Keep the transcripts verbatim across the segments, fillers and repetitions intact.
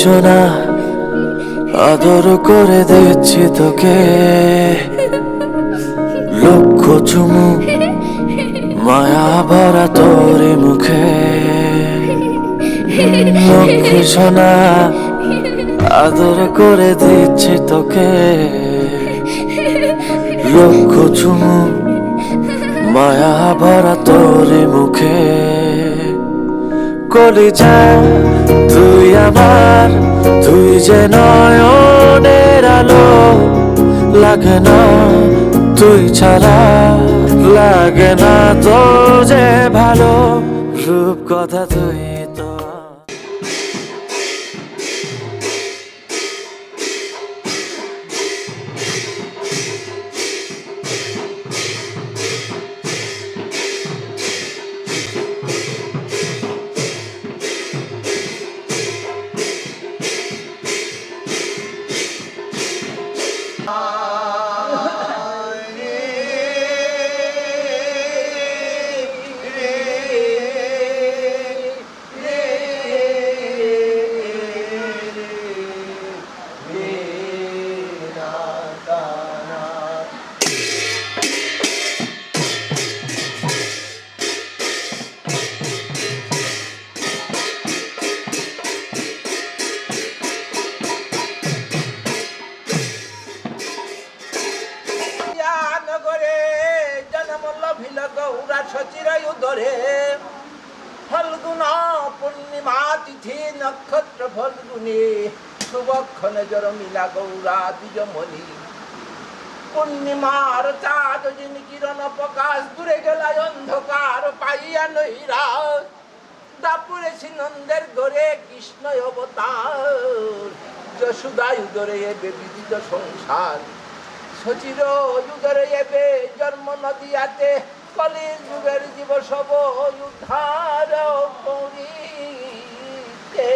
সোনা, আদর করে দিচ্ছি তোকে, লক্ষ চুমু, মায়া ভরা তোর মুখে। লক্ষ্মী সোনা, আদর করে দিচ্ছি তোকে, লক্ষ চুমু, মায়া ভরা তোর মুখে। কলিজা, তুই আমার, তুই যে নয়নের আলো। লাগে না তুই ছাড়া, লাগে না তো যে ভালো। রূপকথা তুই তো। নগরে জনম লভিল গৌরা শচীর উদরে। ফাল্গুন পূর্ণিমা তিথি নক্ষত্র ফাল্গুনী, শুভক্ষণে জরমিলা গৌরা দ্বিজমণি। পূর্ণিমার চাঁদ যিনি কিরণ প্রকাশ, দূরে গেলা অন্ধকার পাইয়া নৈরাশ। দ্বাপরে শ্রীনন্দের ঘরে কৃষ্ণ অবতার, যশোদা উদরে এবে বিদিত সংসার। শচীর উদরে এবে জন্ম নদিয়াতে, কলিযুগের জীব সব উদ্ধার করিতে।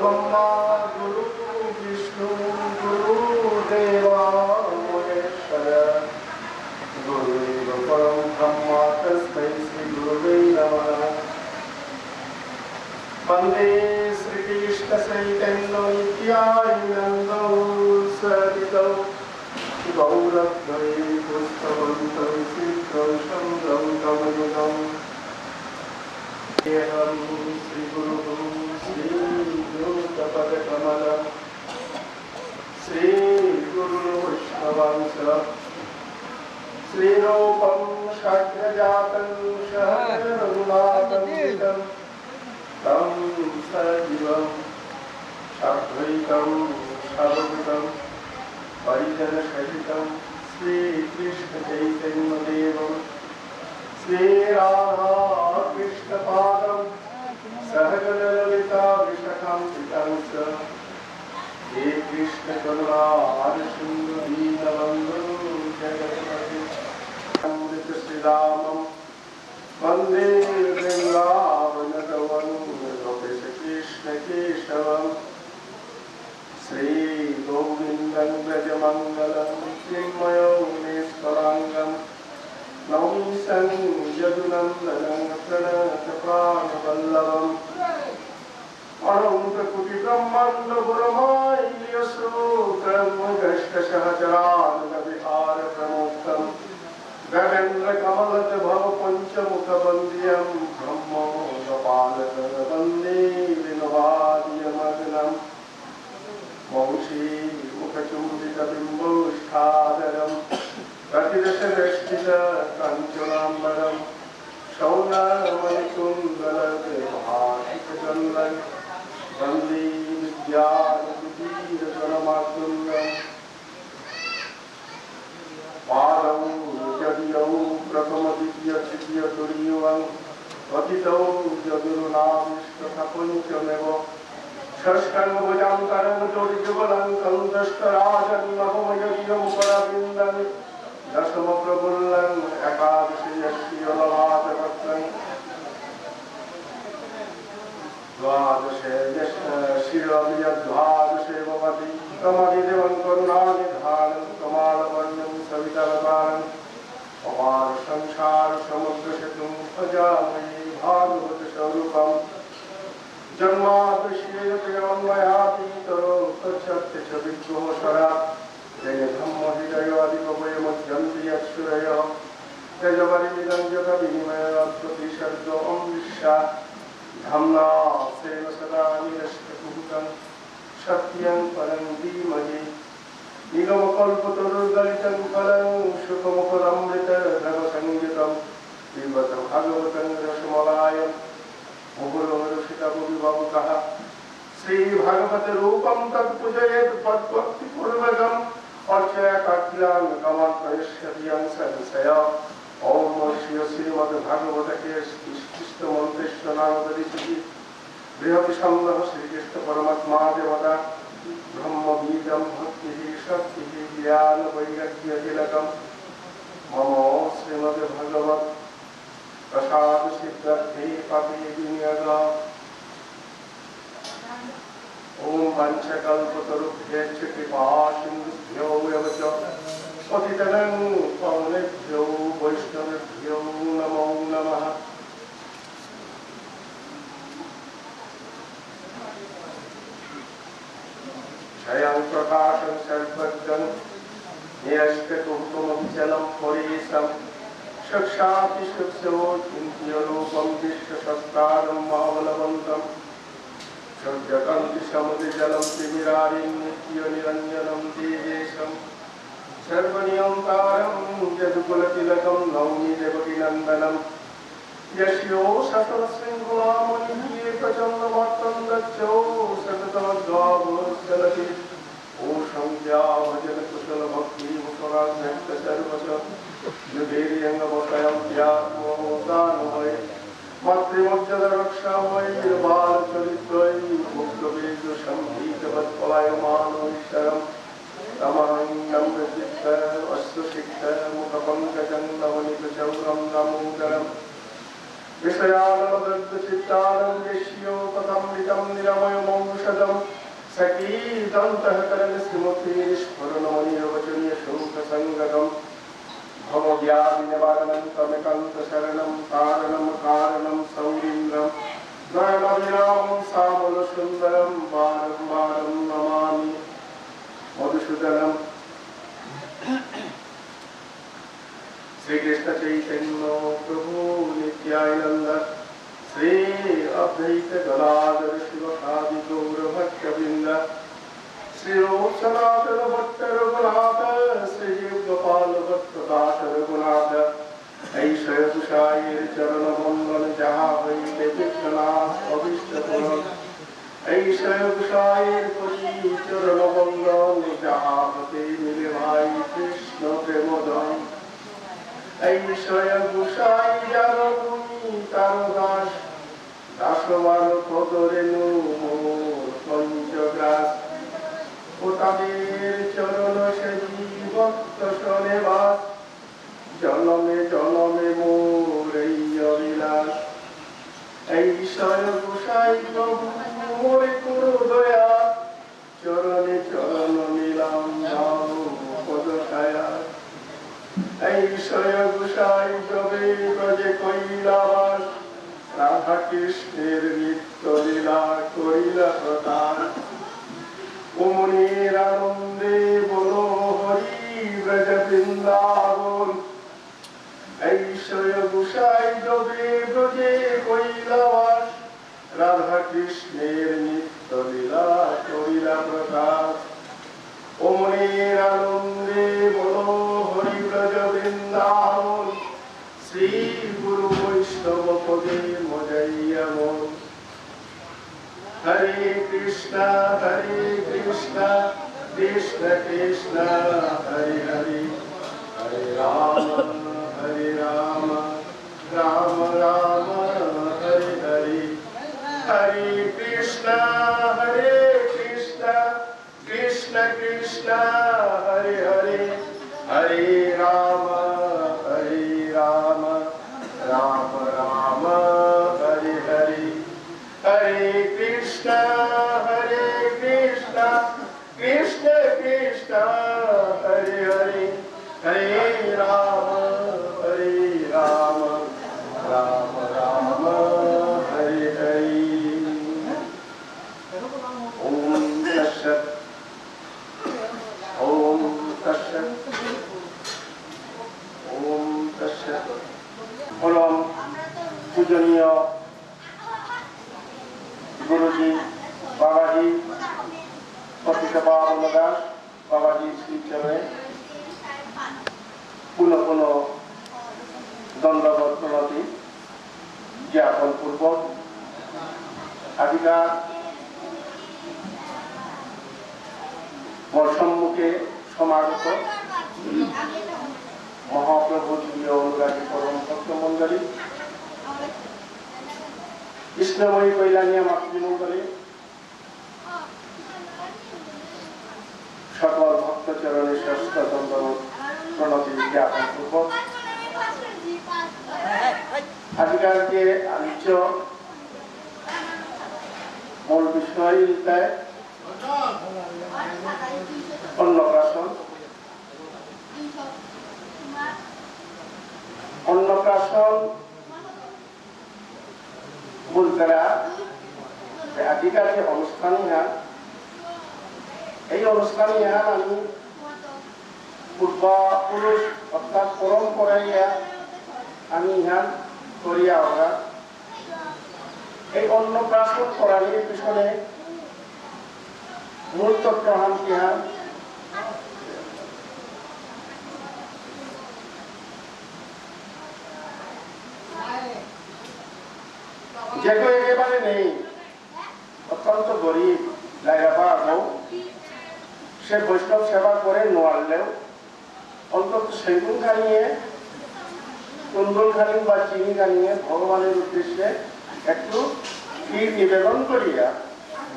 ब्रह्मा गुरु विष्णु गुरु देवा महेश्वर। गुरुदेव परं ब्रह्म तस्मै श्री गुरुवे नमः। वन्दे श्रीकृष्ण चैतन्य नित्यानन्द सहित गौरद्वय पुष्पवन्त चित्र संगम कमयुगम। एवं श्री गुरु श्री युत पद कमल श्री गुरु वैष्णवांश श्री रूपं साग्रजातं सहगण रघुनाथान्वितं तं सजीवं साद्वैतं सावधूतं परिजनसहितं श्रीकृष्णचैतन्यदेवं श्रीराधाकृष्णपादं सहगणललिताभिषाखान्वितांश्च श्रीकृष्णकरुणारसिंधु दीनबन्धु जगत्पते। अमृत श्रीरामं वन्दे वृन्दावनगमनं गोपेशकृष्णकेशवम्। श्रीगोविन्दं व्रजमङ्गलं चिन्मयं निष्कलाङ्गं नौमीशं यदुनन्दनं प्रणतप्राणवल्लभम्। अनन्तकोटिब्रह्माण्डगुणमाल्यसूत्रं कष्टसहचराननविहारप्रमुक्तं गगनेन्द्रकमलतभं पञ्चमुखवन्द्यं ब्रह्मोपपालकं वन्दे वेणुवाद्यमग्नम्। वंशीमुखचूडितबिम्बौघाधरं रतिरसवेष्टितकञ्चनाम्बरं सौनमणिकुण्डलद्युतिभासितचन्दनं वन्दे विद्यानिधिं सुरगणमाद्यं। पादौ यदियौ प्रथम द्वितीय तृतीय तुरीयं पतितौ यदुरुणाभिस्तथा पञ्चमेव षष्ठं भुजान्तरं चतुर्युगलं कन्दष्टराजं नवम यदियं पराविन्दं दशम प्रफुल्लं एकादश यस्य ललाटपत्रं द्वादशे यश-, अ, शिरोभिर्द्वादशे भवति। तमधिदेवं करुणानिधानं कमलवदनं सवितावतारम्। अपारसंसारसमुद्रसेतुं अजामये भागवतस्वरूपम्। जन्माद्यस्य यतोऽन्वयादितरतश्चार्थेष्वभिघ्नस्वराट्। तेने ब्रह्महृदायादिकवये मुह्यन्ति यत्सूरयः। तेजोवारिमृदां यथा विनिमयो यत्र त्रिसर्गो मृषा। धाम्ना स्वेन सदा निरस्तकुहकं सत्यं परं धीमहि। निगमकल्पतरोर्गलितं फलं सुखमुखदमृतद्रवसंयुतं पिबत भागवतं रसमालयम्। मुहुरो रसिका भुवि भावुकाः श्रीभागवतरूपं तत्पूजयेत् तद्भक्तिपूर्वकम्। अर्चयेत् अखिलान् कामान् प्रयस्यति यं संशयः। ॐ श्री श्रीमद्भागवते श्रीकृष्णमन्त्रस्य नारदऋषिः। बृहति छन्दः श्रीकृष्णपरमात्मा देवता। ब्रह्मबीजं भक्तिः शक्तिः ज्ञानवैराग्यतिलकम्। मम श्रीमद्भागवत प्रसादसिद्ध्यर्थे पाठे विनियोगः। ॐ वाञ्छाकल्पतरुभ्यश्च कृपासिन्धुभ्यो एव च पतितानां पावनेभ्यो वैष्णवेभ्यो नमो नमः। स्वयं प्रकाशं सर्वज्ञं निरस्तकुहकमचलं परेशम्। सूक्ष्मातिसूक्ष्मं चिन्त्यरूपं विश्वसत्तारं महाबलवन्तम्। सूर्यकान्तिसमुद्रजलं तिमिरारिं नित्यनिरञ्जनं तेजसम्। सर्वनियन्तारं यदुकुलतिलकं नौमि देवकीनन्दनम्। यस्योषसरशृङ्खलामणिः प्रचण्डमकरन्दश्च सततमध्यापचलति। ॐ सन्ध्याभजनकुशलभक्तिमुखरागभक्तसर्वस। युधिर्यङ्गमतयन्त्यात्मोदानमय। मातृमर्यादारक्षामयैर्बालचरित्रैः मुग्धवेषसंभीतवत्पलायमानैश्वरम्। तमहं नम्रचित्तमश्रुसिक्तमुखपङ्कजं नवनीतचौरं दामोदरम्। विषयानलदग्धचित्तानां यस्योः कथामृतं निरामयमौषधम्। सखीदन्तःकरणस्मृतिनिष्फुरणमनिर्वचनीयशोकसङ्गतं भवव्याधिनिवारणं तमेकान्तशरणं तारणं कारणं सौरीन्द्रं नयनाभिरामं श्यामलसुन्दरं वारं वारं नमामि मधुसूदनम्। শ্রীকৃষ্ণ চৈতন্য প্রভু নিত্যানন্দ, শ্রী অদ্বৈত গদাধর শিবসাদি গৌর ভক্তবৃন্দ, শ্রীরূপ সনাতন ভট্ট রঘুনাথ, শ্রীজীব গোপাল ভট্ট দাস রঘুনাথ, এই ছয় গোসাইর চরণ বন্দন যাহা হইতে বিশ্বনাথ অভীষ্ট পূরণ। এই ছয় গোসাইর প্রতি চরণ বন্দন যাহা হতে মিলে ভাই কৃষ্ণ প্রেমধন। এই ছয় গোসাই যার তুমি তার দাস, দাস বারো পদরেণু মোর পঞ্চগ্রাস। ও তাদের চরণ সেবি ভক্ত সনে বাস, জনমে জনমে মোর এই অভিলাষ। এই ছয় গোসাই প্রভু মোরে করো দয়া, চরণে চরণ মিলাম দাও পদ ছায়া। এই ছয় গোসাই যবে ব্রজে কইলা বাস, রাধা কৃষ্ণের নিত্য লীলা করিলা প্রকাশ। ও মনের আনন্দে বলো হরি ব্রজ বৃন্দাবন। এই ছয় গোসাই যবে ব্রজে কইলা বাস, রাধা কৃষ্ণের নিত্য লীলা করিলা প্রকাশ। ও মনের আনন্দে বলো হরি ব্রজ বৃন্দাবন, শ্রী গুরু বৈষ্ণব পদে মজাইয়া মন। হরে কৃষ্ণ, হরে কৃষ্ণ, কৃষ্ণ কৃষ্ণ, হরে হরে, হরে রাম, হরে রাম, রাম রাম, হরে হরে। হরে কৃষ্ণ, হরে কৃষ্ণ, কৃষ্ণ কৃষ্ণ, হরে হরে, হরে রাম, হরে রাম, রাম রাম, হরে হরে। হরে কৃষ্ণ, হরে কৃষ্ণ, কৃষ্ণ কৃষ্ণ, হরে হরে, হরে রাম, হরে রাম, রাম রাম, হরে হরে। ওম তৎসৎ, ওম তৎসৎ, ওম তৎসৎ। পরম পূজনীয় গুরুজি, বাবাজি, পতিত পাবন দাস, বাবাজি শ্রীচরণে পুনঃ পুনঃ দণ্ডবত প্রণতি জ্ঞাপন পূর্বক আজিকার মোর সম্মুখে সমাগত মহাপ্রভু প্রিয় অনুরাগী পরম ভক্ত মণ্ডলী, কৃষ্ণময়ী কল্যাণী মাতৃমণ্ডলী, সকল ভক্তচরণে শ্রেষ্ঠ দণ্ডবত প্রণতি জ্ঞাপন পূর্বক আজিকার যে আলোচ্য মূল বিষয় ইলতাই অন্নপ্রাশন। অন্নপ্রাশন বুলতারা যে আজিকার যে অনুষ্ঠান ইহান, এই অনুষ্ঠান ইহান আমি পূর্বপুরুষ অর্থাৎ পরম্পরা ইয়া আমি ইহান করিয়া অরা। এই অন্নপ্রাশন করানির পিছনে মূল তত্ত্বহান কিহান? যে কেউ একেবারে নেই, অত্যন্ত গরিব, লাইরাপা আগো, সে বৈষ্ণব সেবা করে নোয়ারলেও অন্তত সেগুন খানিয়ে, কুন্দল খানি বা চিনি খানিয়ে ভগবানের উদ্দেশ্যে একটু ক্ষীর নিবেদন করিয়া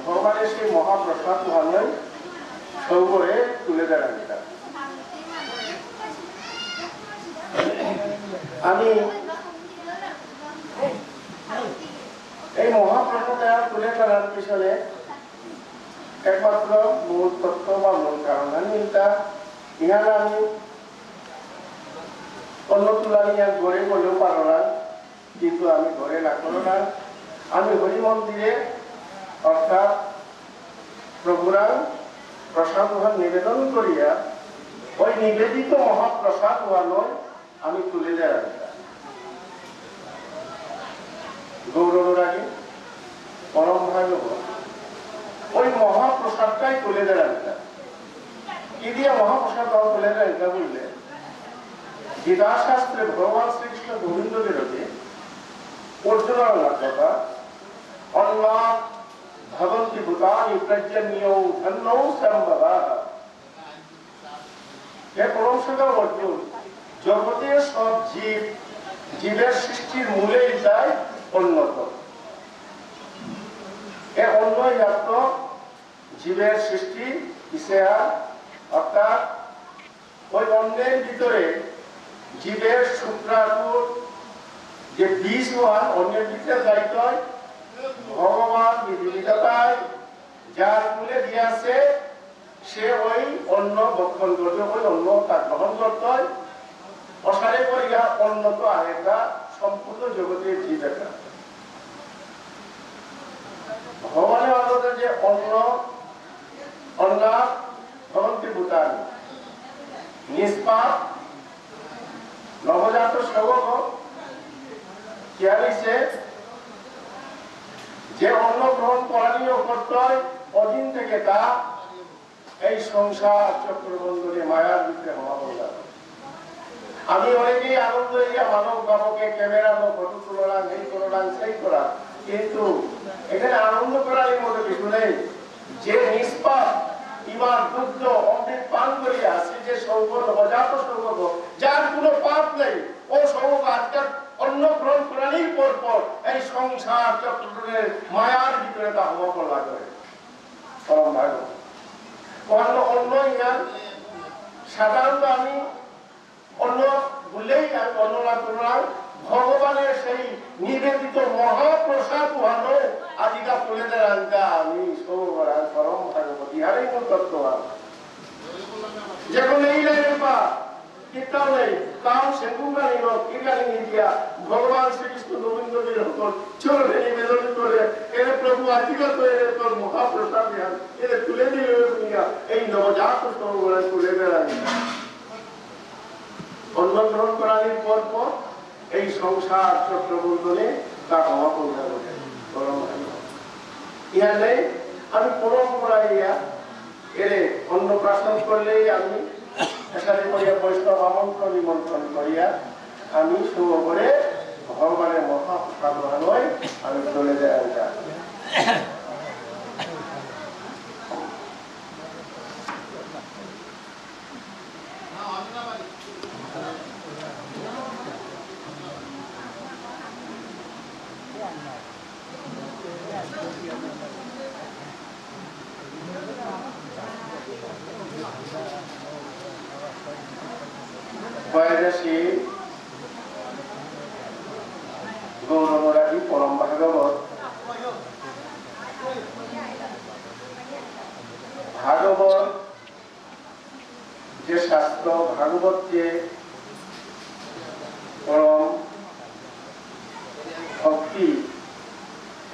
ভগবানের সেই মহাপ্রসাদ ভাঙন সৌগরে তুলে দেন এটা। আমি এই মহাপ্রসাদ আর তুলে ধরার পিছনে একমাত্র মূল তত্ত্ব বা মূল কারণ আমি এটা, ইহান আমি অন্য তুলানি আর ঘরে বলেও পারলাম, কিন্তু আমি ঘরে না করো না। আমি হরি মন্দিরে অর্থাৎ প্রভুরাং প্রসাদ গ্রহণ নিবেদন করিয়া ওই নিবেদিত মহাপ্রসাদ ওহানই আমি তুলে দেওয়ার গৌর অনুরাগী পরম ভাগবত ওই মহাপ্রসাদটাই তুলে দেওয়ার। কি দিয়ে মহাপ্রসাদ তুলে দেওয়ার বললে, গীতা শাস্ত্রে ভগবান শ্রীকৃষ্ণ গোবিন্দ বিরোধী অর্জুনের কথা, অন্নাৎ ভবন্তি ভূতানি পর্জন্যৌর্ধ্বসম্ভবাঃ। হে পরম সদা অর্জুন, জগতের সব জীব, জীবের সৃষ্টির মূলেই তাই অন্নতম। এ অন্ন ইয়াত্ত জীবের সৃষ্টি ইসেয়া, অর্থাৎ ওই অন্নের ভিতরে জীবের শুক্রাণুর যে বীজ হওয়ার অন্নের ভিতরে যাইতে হয়, ভগবান বিধি বিধাতায় যার মূলে দিয়াছে, সে ওই অন্ন ভক্ষণ করতে, ওই অন্ন তা গ্রহণ করতে হয়। অসারে করিয়া অন্ন তো আহেতা সম্পূর্ণ জগতের জীবের। ভগবানে আমাদের যে অন্ন, অন্নাৎ ভবন্তি ভূতানি, নিষ্পাপ নবজাত সৌগ কিয়ারিছে যে অন্ন গ্রহণ করানি করতে হয়, ওদিন থেকে তা এই সংসার চক্রবন্ধনে মায়ার ভিতরে হওয়া বন্ধ। আমি অনেকেই আনন্দ হইয়া মানব বাবুকে ক্যামেরা লো ফটো তুললাম, এই করলাম, সেই করা, কিন্তু এখানে আনন্দ করার এই মতো কিছু নেই। যে নিষ্পাপ ইমার দুগ্ধ অমৃত পান করিয়া আসে, যে সৌগ নবজাত সৌগ, যার কোনো পাপ নেই, ও সৌগ আজকাল অন্ন গ্রহণ করানির পর পর এই সংসার চক্রের মায়ার ভিতরে তা হওয়া লাগে। পরম ভাগবত। অন্য, অন্য ইয়ার সাধারণত আমি অন্ন বললেই আমি অন্ন না করলাম, ভগবানের সেই নিবেদিত মহাপ্রসাদ উহানো আজিকা তুলে দেন আমি সৌগরাং পরম ভাগবত। ইহারই মূল তত্ত্ব আর। যে কোনো এই লাইনে পা কিতাও নেই, তাও সে কুম্বানি হোক, কিরানি দিয়া, ভগবান শ্রীকৃষ্ণ গোবিন্দ বীর হকল চরণে নিবেদন করে, এরে প্রভু আজিকা তো এরে তোর মহাপ্রসাদ ইয়ান, এরে তুলে দিলে দুনিয়া, এই নবজাত সৌগরাং তুলে দেন। অন্ন গ্রহণ করানির পর পর এই সংসার চক্রবন্ধনে তা হওয়া পড়ে গেল। পরম ভাই। ইয়ালে আমি পরম্পরা ইয়া এরে অন্নপ্রাশন করলেই আমি এসারে করিয়া বৈষ্ণব আমন্ত্রণ নিমন্ত্রণ করিয়া আমি শুভ করে ভগবানের মহাপ্রসাদ হয়ে আমি চলে যাই। পয়লা শ্রী গৌরমরারি পরম ভাগবত, ভাগবত যে শাস্ত্র, ভাগবত যে পরম ভক্তি,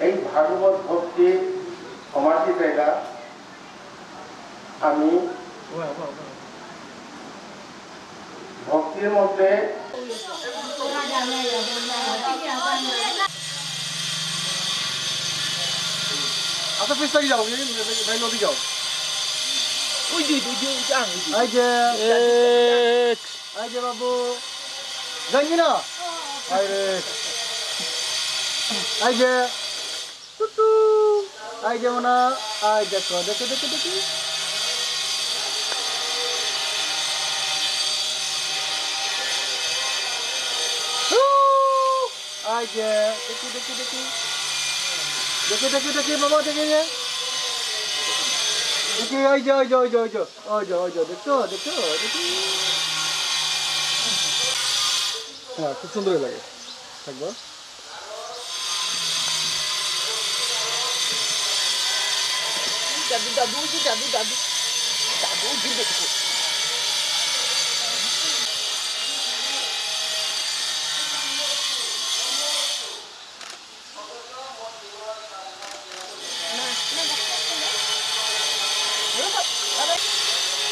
এই ভাগবত ভক্তি সমাধি জায়গা আমি ভক্তির মধ্যে আচ্ছা, পিস থাকি যাও, এই, এই, এই নদী যাও। ওই যে, ওই যে, ওই যে, আহ, ওই যে। এই যে। এক। এই যে বাবু। জানি না? আরে। এই যে। টুটু। এই যে মোনা। এই দেখো, দেখো, দেখো, দেখো। উ। এই যে, দেখি, দেখি, দেখি। দেখি, দেখি, দেখি, বাবা, দেখি, এই যে। দেখি, এই যে, এই যে, এই যে, এই যে। ওই যে, ওই যে, দেখছো? দেখছো? দেখি। হ্যাঁ, খুব সুন্দর লাগে। থাকবো। দাদু, দাদু, ওই যে দাদু, দাদু। দাদু, ওই যে দাদু।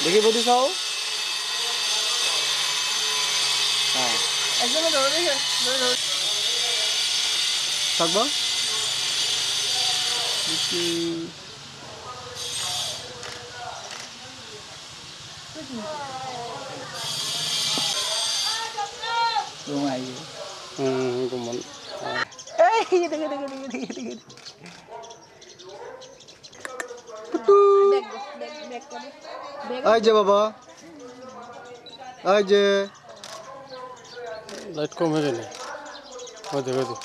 দেখি বৌদি চাও। হ্যাঁ। একদম ধরে দেখে, ধরে ধরে। থাকবো? দেখি। ঘুমাই। হুম, ঘুমন। এই, দেখে, দেখে, দেখে, দেখে, দেখে। পুতু। ব্যাগ দে, ব্যাগ, ব্যাগ করে। ব্যাগ। এই যে বাবা। এই যে। লাইট কম হয়ে গেল। ওই দেখো, ওই দেখো।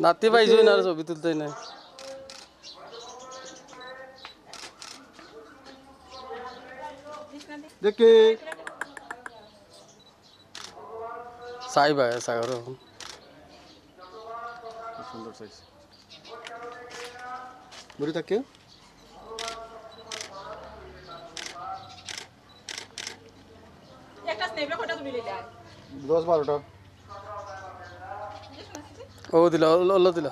নাতি পাইছই না, আর ছবি তুলতেই নাই। দেখি। চাই ভাই, চাই ওরকম। সুন্দর সাইজ। বুড়ি থাকে? একটা স্নেপে কটা তুলি লইলা? দশ বারোটা। ও দিলা, ও, ও দিলা।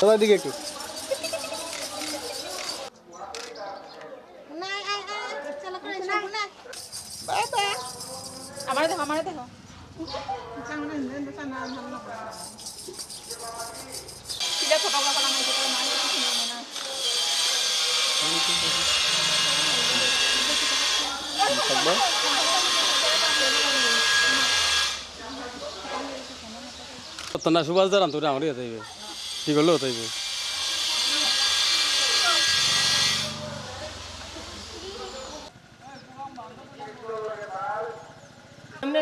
তোমার দিকে একটু। না, আ, আ, চালা করে সম্পূর্ণ। বাবা। আমারে দেখো, আমারে দেখো। তো না, সুভাষ দাঁড়ান, তোরা আমারই হতে হইবে। কি করলে হতে হইবে?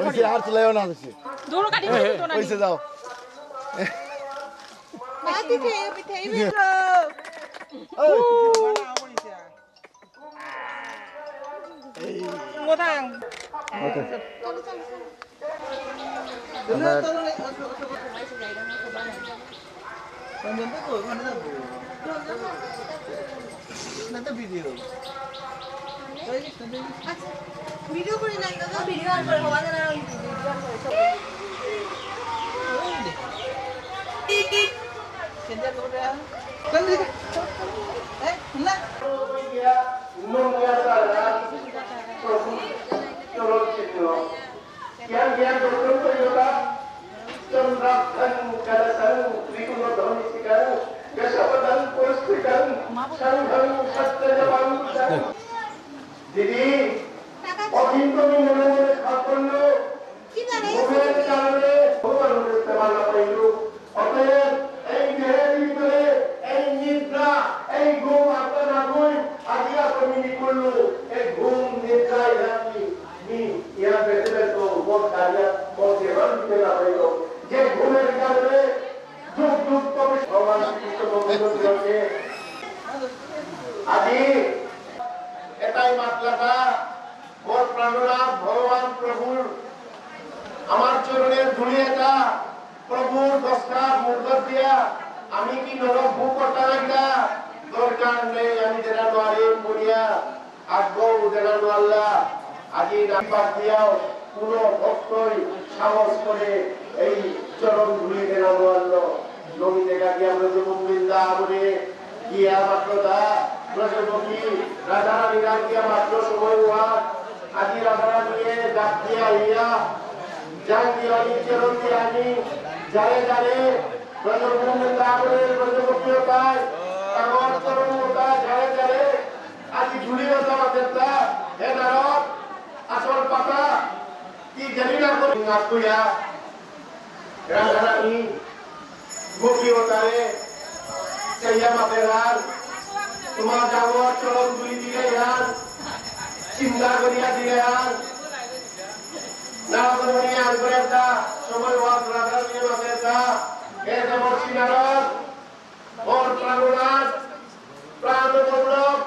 ওই যে আর চলাইও না বেশি। দৌড় কাটি দিবি তো না। ওই যে যাও। মা, তুই খেয়ে, তুই খেয়ে। এই। কোথায়? ওকে। ভিডিও করে নাই দাদা, ভিডিও আর করে হওয়া যায় না, ভিডিও আর করে সব। সেটা করে। চল দিদি। এই, না। চন্দ্রাব্ধং কলশং ত্রিকোণধ্বনিশিখাং দশপদাং পুরস্কৃতাং সঙ্ঘং সচ্চায়াপাং বুদ্ধং। দিদি, অচিন্তনী মনে মনে খাপ করলো, ঘুমের কারণে ভগবান বুঝতে পারলো পাইল। অতএব এই দেহের ভিতরে এই নিদ্রা, এই ঘুম আপনার না ঘুম, আজি আপনি নিকুল্লু, এই ঘুম নিদ্রা ইহানি, নি, ইহার ব্যতিরেক তো মদ খাইয়া, মদ সেবন দিতে না হইল। যে ঘুমের কারণে যুগ যুগ তবে ভগবান শ্রীকৃষ্ণ গোবিন্দ তিলকে আজি এটাই মাতলাটা মোর প্রাণনাথ ভগবান প্রভুর আমার চরণের ধুলি এটা প্রভুর দশটা মুরগত দিয়া আমি কি নরক ভোগ করতাম একটা দরকার নেই, আমি যেটা নোয়ারি করিয়া আগো যেটা নোয়াল্লা আজি না পাতিয়াও কোনো ভক্তই সাহস করে এই চরণ ধুলি যেটা নোয়াল্ল নবী দেখা গিয়া ব্রজভূমি বৃন্দাবনে গিয়া মাত্র তা ব্রজগোপী রাধারানী রাখিয়া মাত্র সময় হওয়া আজি রাধারানীয়ে ডাক দিয়া আইয়া যান দিয়া নিজের দিয়া আনি যারে যারে ব্রজভূমি বৃন্দাবনে ব্রজগোপী হতায়, তাগর চরণ হতায়, ঝাড়ে ঝাড়ে, আজি ধুলি বাসা মাতেরতা, হে নারদ, আসল পাতা, কি জানি না করি না কইয়া, রাধারানী, গোপী হতারে, চাইয়া মাতেরার, তোমার ডাঙর চরণ ধুলি দিলে আর, চিন্তা করিয়া দিলে আর, নারদমুনি আনকরেতা, সময় ওয়াজ রাধারানী মাতেতা, হে দেবর্ষি নারদ, মোর প্রাণনাথ, প্রাণ বল্লভ,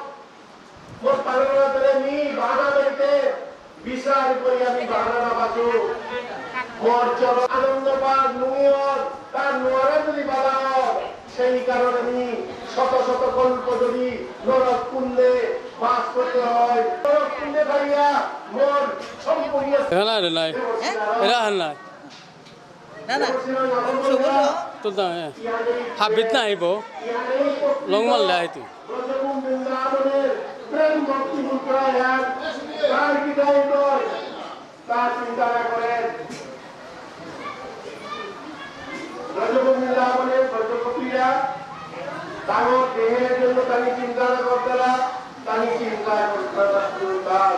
মোর প্রাণনাথরে মি বাহানা বেইতে, বিচার করি আমি বাহানা না বাচু। মোর চরণ আনন্দ পার নুয়র, তার নুয়ারে যদি বালাও, সেই কারণে আমি শত শত কল্প ধরি নরক কুণ্ডে বাস করতে হয়। নরক কুণ্ডে থাইয়া মোর সম্পূর্ণ এরা নাই রে নাই। এরা হার নাই। না, না। সবুজ। তো না, এ। হাবিত না আইব। লং মারলে আইতি। ব্রজভূমি বৃন্দাবনের প্রেম ভক্তি মুদ্রায় এক তার বিদায় নয়। তা চিন্তা না করেন। ব্রজভূমি বৃন্দাবনে ব্রজগোপীরা তাগর দেহের জন্য তানি চিন্তা না করতারা, তানি চিন্তা করতারা, তার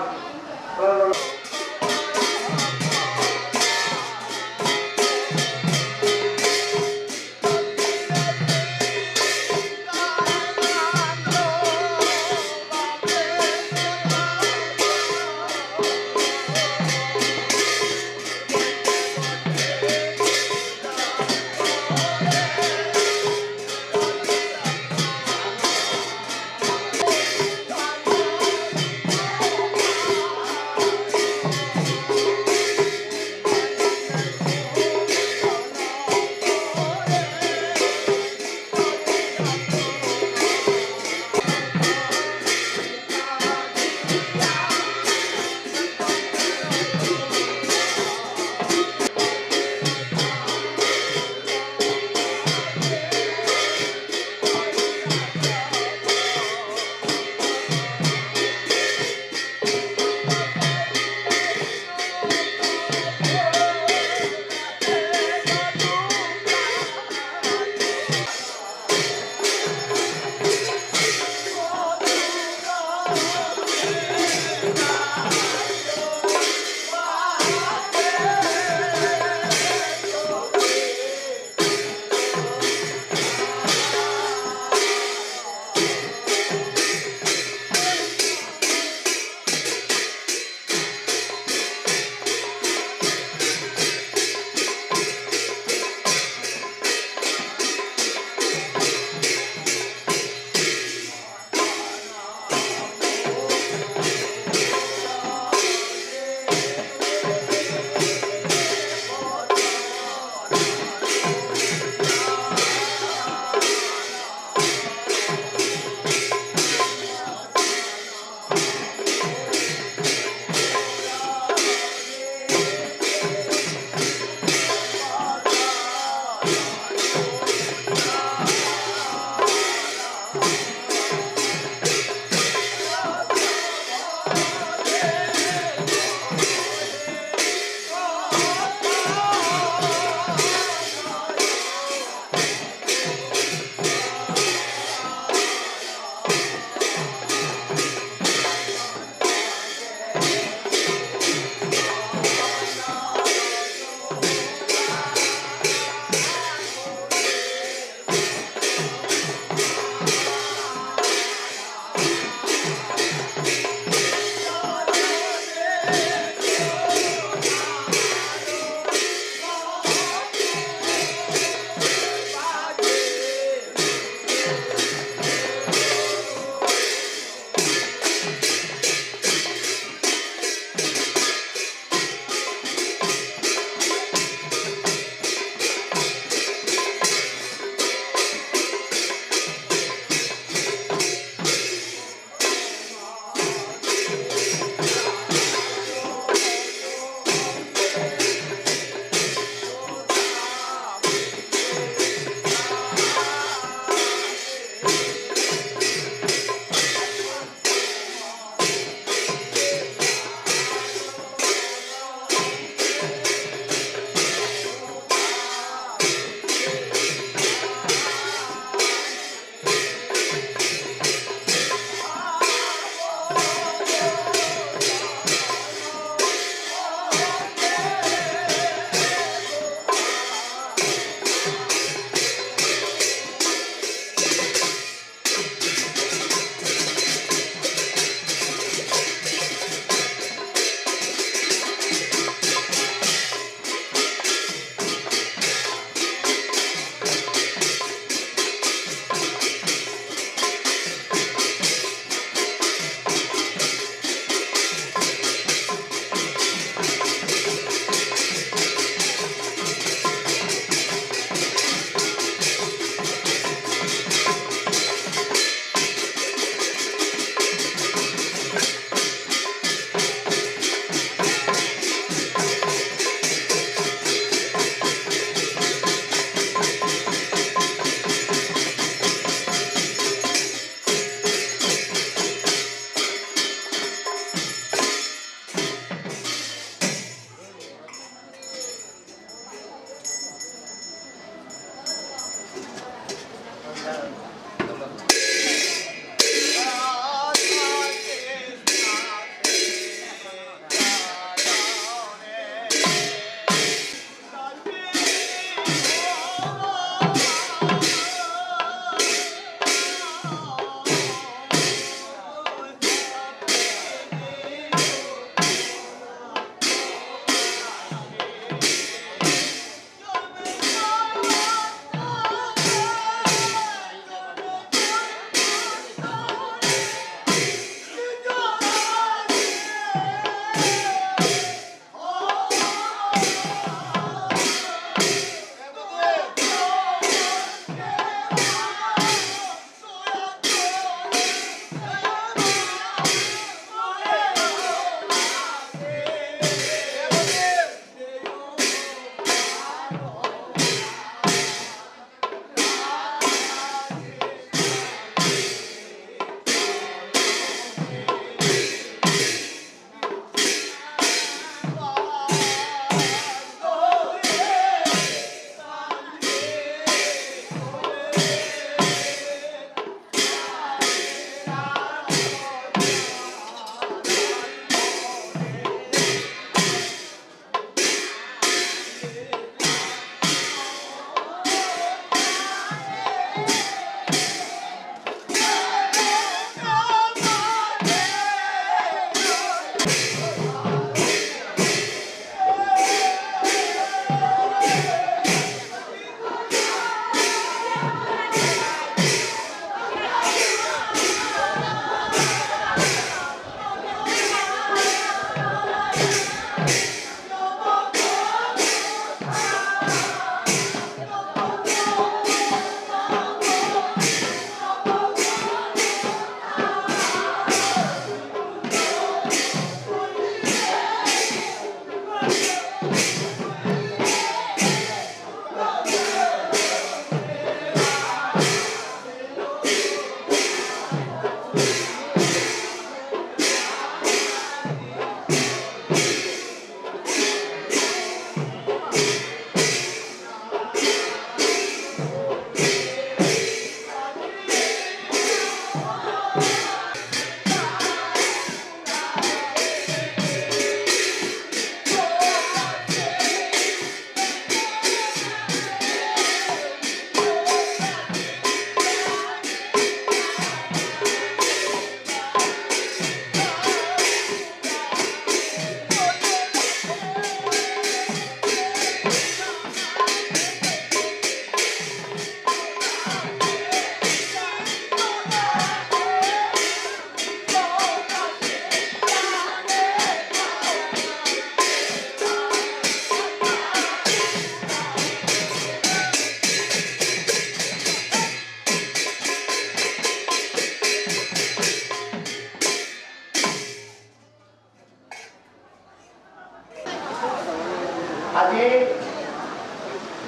আজি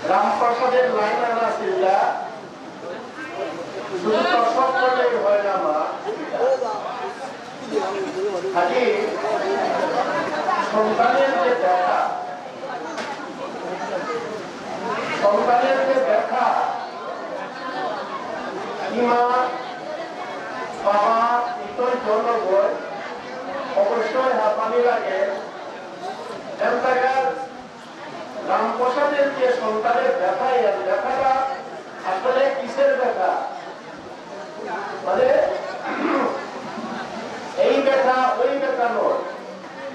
রামপ্রসাদের লাইন আনা ছিল, শুধু দর্শক করলেই হয় না মা। আজি সন্তানের যে ব্যথা, সন্তানের যে ব্যথা, ইমা, বাবা, ইতই জনগণ অবশ্যই হাঁপানি লাগে। এন্তাকার রামপ্রসাদের যে সন্তানের ব্যথা, এই ব্যথাটা আসলে কিসের ব্যথা? মানে, এই ব্যথা, ওই ব্যথা নয়।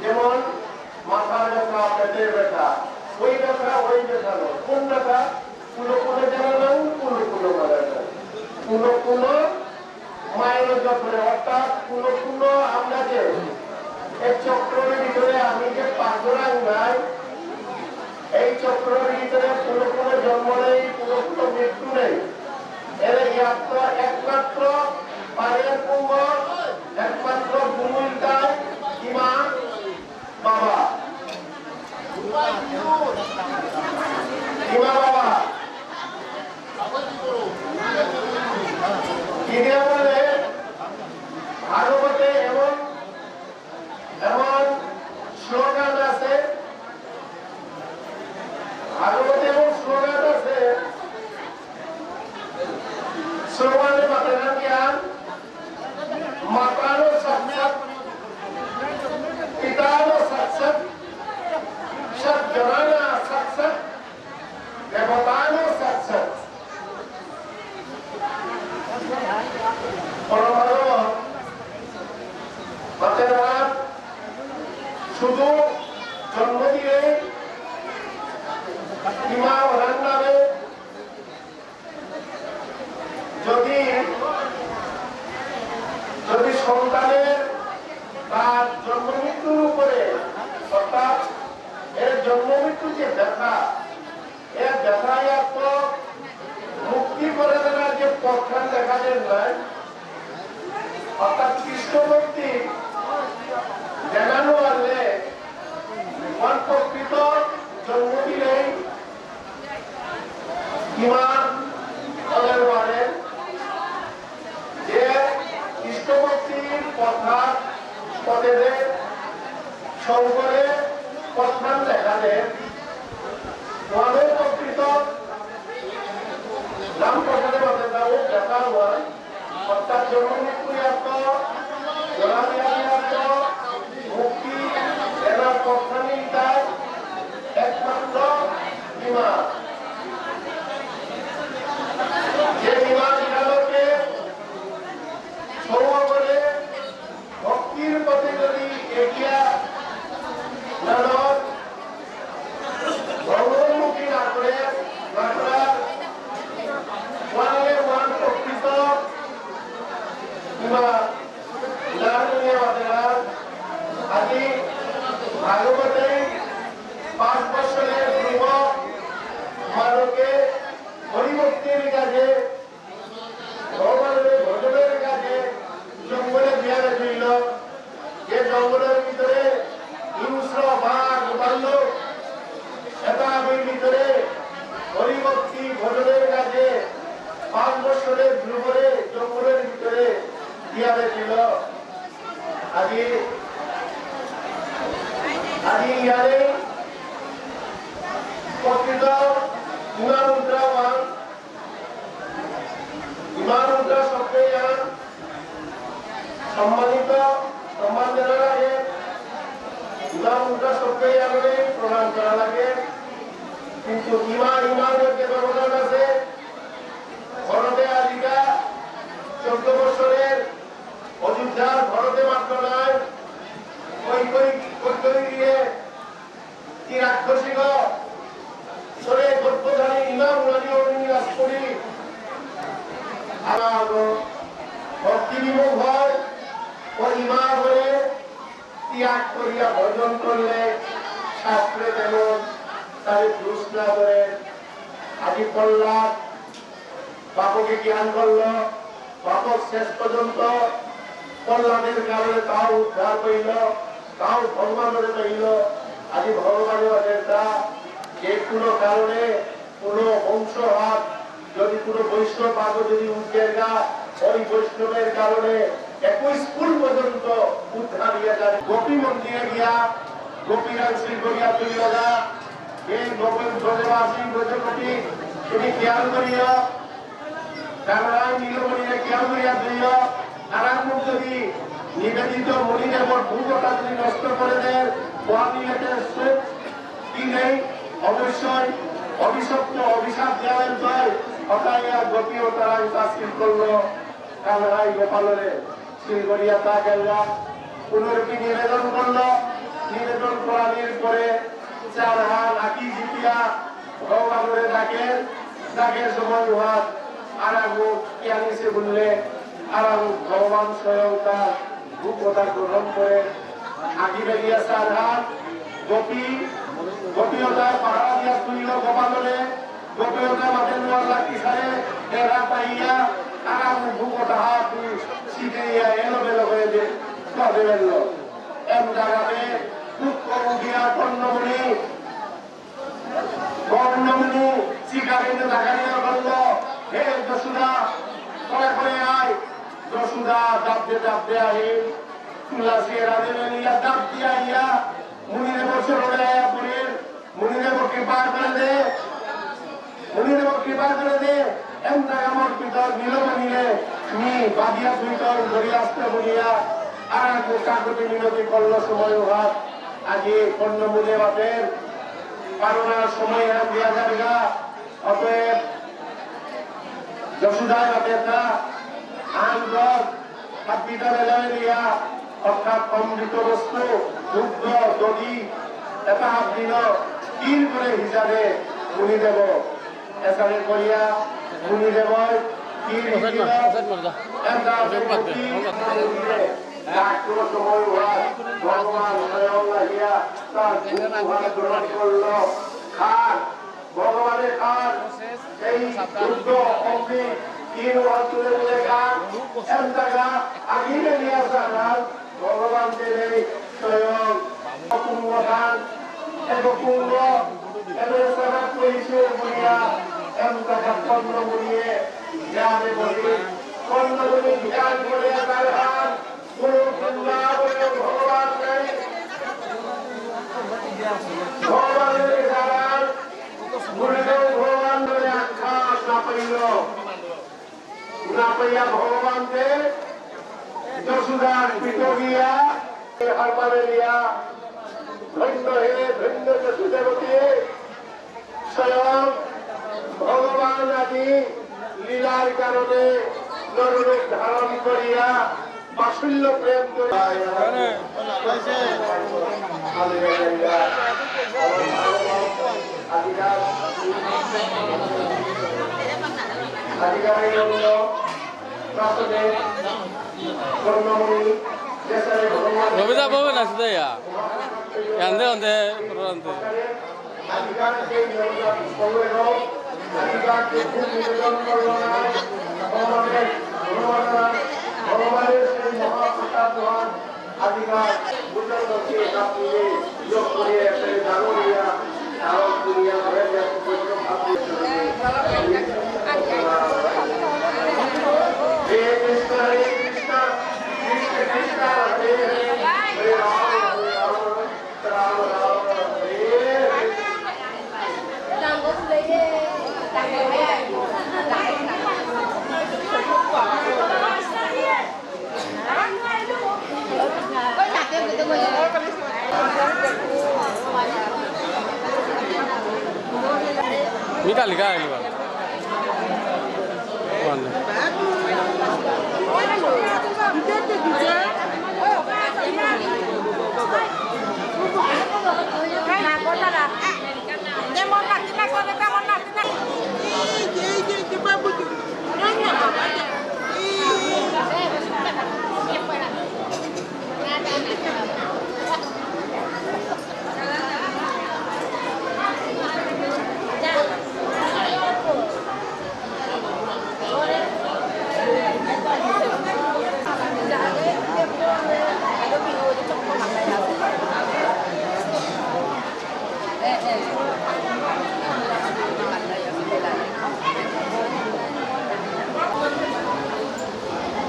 যেমন মাথার ব্যথা, পেটের ব্যথা, ওই ব্যথা, ওই ব্যথা নয়। কোন ব্যথা? কোনো কোনো জানা নাই, কোনো কোনো মানা নাই। কোনো কোনো মায়ের যন্ত্রণা, অর্থাৎ কোনো কোনো আমরা যে এই চক্রের ভিতরে আমি যে পাঁচজনা নাই, এই চক্রের ভিতরে কোনো কোনো জন্ম নেই, কোনো কোনো মৃত্যু নেই। এর ইয়াত্রা একমাত্র পারের কুম্ভ, একমাত্র ভূমিকায় ইমা বাবা। ইমা বাবা। কিদে বুললে ভাগবতে এমন, এমন স্লোগান আছে, ভাগবতে এমন স্লোগান আছে, স্লোগানে মাতে না জ্ঞান, মাতানো সাক্ষাৎ, পিতানো সাক্ষাৎ, সজ্জনানা সাক্ষাৎ, দেবতানো সাক্ষাৎ। পরমাণু মাতেরা শুধু জন্ম দিয়ে ইমা ওরান নামে যদি, যদি সন্তানের তার জন্ম মৃত্যুর উপরে, অর্থাৎ এর জন্ম মৃত্যু যে ব্যথা, এর ব্যথা এত মুক্তি করে দেওয়ার যে পথখান দেখা যায় নাই, অর্থাৎ কৃষ্ণ ভক্তি জানানো আনলে মন প্রকৃত জন্ম দিলেই ইমা অলের ওয়ারে যে কৃষ্ণভক্তির পথা পথেদে শঙ্করে পথহান দেখালে ওয়ানো প্রকৃত নাম প্রসাদে মাতে দাও ব্যাপার ওয়ান অর্থাৎ জন্ম মৃত্যু ইয়াত জরা ব্যাধি ইয়াত মুক্তি এরা পথহানি তার একমাত্র ইমা। যে ইমা বিধানকে সৌগরে ভক্তির পথে যদি এগিয়া নানক ভগবানমুখী না করে, না করার ওয়ানে ওয়ান প্রকৃত ইমা নারুনিয়া বাদেরা আজি ভাগবতে পাঁচ বছরের যুবক মানকে হরিভক্তির কাজে ভগবানের ভজনের কাজে জঙ্গলে বিহারে রইল। যে জঙ্গলের ভিতরে হিংস্র বাঘ ভাল্লুক, এটা আমি ভিতরে হরিভক্তি ভজনের কাজে পাঁচ বছরের যুগলে জঙ্গলের ভিতরে বিহারে ছিল। আজি, আজি ইয়ারে প্রকৃত ইমা মুদ্রাবান, ইমা মুদ্রা শব্দে ইয়ান সম্মানিত, সম্মান জানা লাগে। ইমা মুদ্রা শব্দে ইয়ানরে প্রণাম করা লাগে। কিন্তু ইমা, ইমার মধ্যে ব্যবধান আছে। ভরতে আজিকা চোদ্দ বছরের অযোধ্যার ভরতে মাত্র নয়, কই কই, কই কই দিয়ে কি রাক্ষসীগ, সরে গর্ভধারী ইমা মুরারি অরুণী রাজপুরী। আমার ভক্তি বিমোহ হয়, ও ইমা বলে ত্যাগ করিয়া ভজন করলে শাস্ত্রে যেমন তারে দুষ না করে। আজি প্রহ্লাদ বাপকে জ্ঞান করল, বাপক শেষ পর্যন্ত প্রহ্লাদের কারণে তাও উদ্ধার হইল, তাও ভগবানের হইল। আজি ভগবানের একটা যে কোনো কারণে কোনো বংশ হাত যদি কোনো বৈষ্ণব আগে যদি উঠে গা, ওই বৈষ্ণবের কারণে একুশ কুল পর্যন্ত উদ্ধার হয়ে যায়। গোপী মন্দিরে গিয়া গোপীরাং শ্রী করিয়া তুই লগা, এই গোপী ব্রজবাসী ব্রজগোপী তুমি খেয়াল করিও। কারণ নীলমণিরে খেয়াল করিয়া দিও, আর এক মুখ যদি নিবেদিত মণিদেবর ভোগটা যদি নষ্ট করে দেন, ওহানি এতে সুখ কি নেই? অবশ্যই অভিশপ্ত, অভিশাপ দেওয়া হয়। হঠাৎ আর গোপী ও তারাং তাসিল করলো, কানাই গোপালরে সিল করিয়া তা গেলা। পুনরপি নিবেদন করলো, নিবেদন করানির পরে চার হাত আঁকি জিতিয়া ভগবানরে ডাকে, ডাকে সময় উহাত আরাগু কিয়ানিসে বললে, আরাগু ভগবান স্বয়ং তার রূপতা গ্রহণ করে। আঁকি বেরিয়া চার হাত গোপী, গোপীয়তায় পাহারা দিয়া তুইল গোপালরে, গোপীয়তা মাতে নোয়ার লাগি সারে, এরা পাইয়া, আরাগু ভূপতা হাত তুই সিটিয়া এলো বেলো হয়ে যে, তবে বেললো। এম জাগাতে দুঃখ উঠিয়া কর্ণমণি, কর্ণমণি শিকারিতে ডাকানিয়া করল, "হে যশোদা, করে করে আয়।" যশোদা ডাবদে ডাবদে আহিল, তুলসী রাধে মেলিয়া ডাব দিয়া আইয়া, মুনিরে বসে রোড়ে আয়া পড়িল, মুনিরে বকে পার করে দে, মুনিরে বকে পার করে দে, এম জাগা আমার পিতর নীলমণিরে, মি বাদিয়া পিতর ধরি আসতে বলিয়া, আর এক কাকুতি মিনতি করল সময় হাত, আজি কর্ণমুনে বাপের, পারোনার সময় হাত দিয়া যাবে গা, অতএব যশোদায় অপেক্ষা আনন্দর হাবিতা বেলায় দিয়া অর্থাৎ অমৃত বস্তু, দুগ্ধ, দধি, এটা হাবিন স্থির করে হিসাবে উনি দেব। এসারে করিয়া উনি দেব স্থির হিসাবে একটা ডাক্তর সময় হয়, ভগবান স্বয়ং আহিয়া তার দুগ্ধ গ্রহণ করল। খান ভগবানের কাজ, এই যুদ্ধ, অগ্নি, তীর, অর্জুনের লেখা, এমদাগা, আগুনে নিয়ে আসা কাজ, ভগবান দেবের স্বয়ং কুম্ভদান, এক কুম্ভ, এদের সারা পরিচয় বলিয়া, কর্ণমুনিয়ে জ্ঞানে বলি, কর্ণমুনি ধ্যান করে তার হাত, গুরু বৃন্দাবনে ভগবান নেই। ভগবানের দ্বারা গুরুদেব ভগবান বলে আখ্যা না পাইল। না পাইয়া ভগবান যে যশোদার পিত গিয়া হারপালে দিয়া, ধন্য হে ধন্য যশোদাবতী। স্বয়ং ভগবান আদি লীলার কারণে নররূপ ধারণ করিয়া বাৎসল্য প্রেম করিয়া রবিদা বলবে না শুধু ইয়া। আনতে আনতে, আনতে। মি কালি গা আইলু বা। মানে।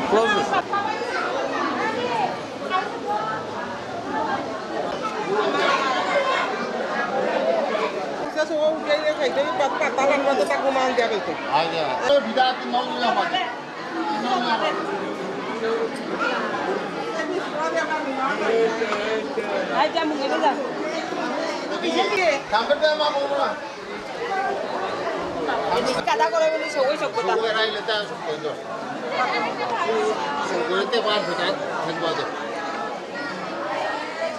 Close this. কাদা করে বলি সবই সভ্যতা। সবই রাইলে তা সব কইতো। সবইতে পাঁচ হাজার থাকবা তো।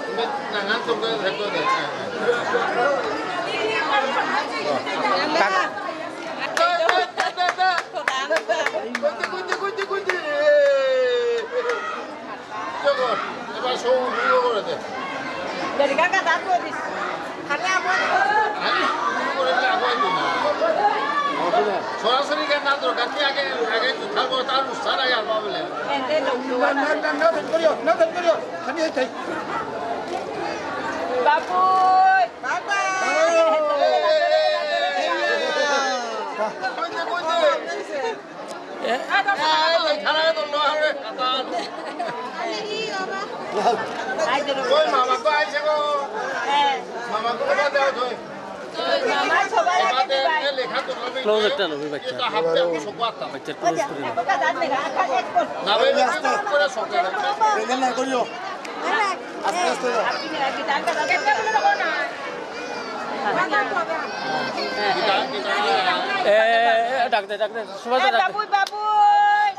তুমি নানা সবই থাকবা তো। জগৎ, এবার সব উড়িয়ে করে দে। দেরিকা কাদা করে দিস। খালি আবার আরে, উড়িয়ে করে দে, আবার দিন। সরাসরি কেন না দরকার? তুই আগে, আগে তুই থাকবো, তার উৎসাহ আগে আর পাবে না। এতে লোক না, না, না, না, ঠিক করিও, না, ঠিক করিও। আমি এই থাই। বাবু! বাবা! কইতে, কইতে। এ? ওই মামা তো আইছে গো। মামা তো বাদে আও তুই। Close একটা নেবো, বাচ্চা। বাচ্চা close করে নেবো। না ভাই, আস্তে করে সব। এখানে না করিও। আস্তে আস্তে যাও। এ, এ, এ, ডাক দে, ডাক দে, সুভাষ দা, ডাক দে। বাবুই, বাবুই।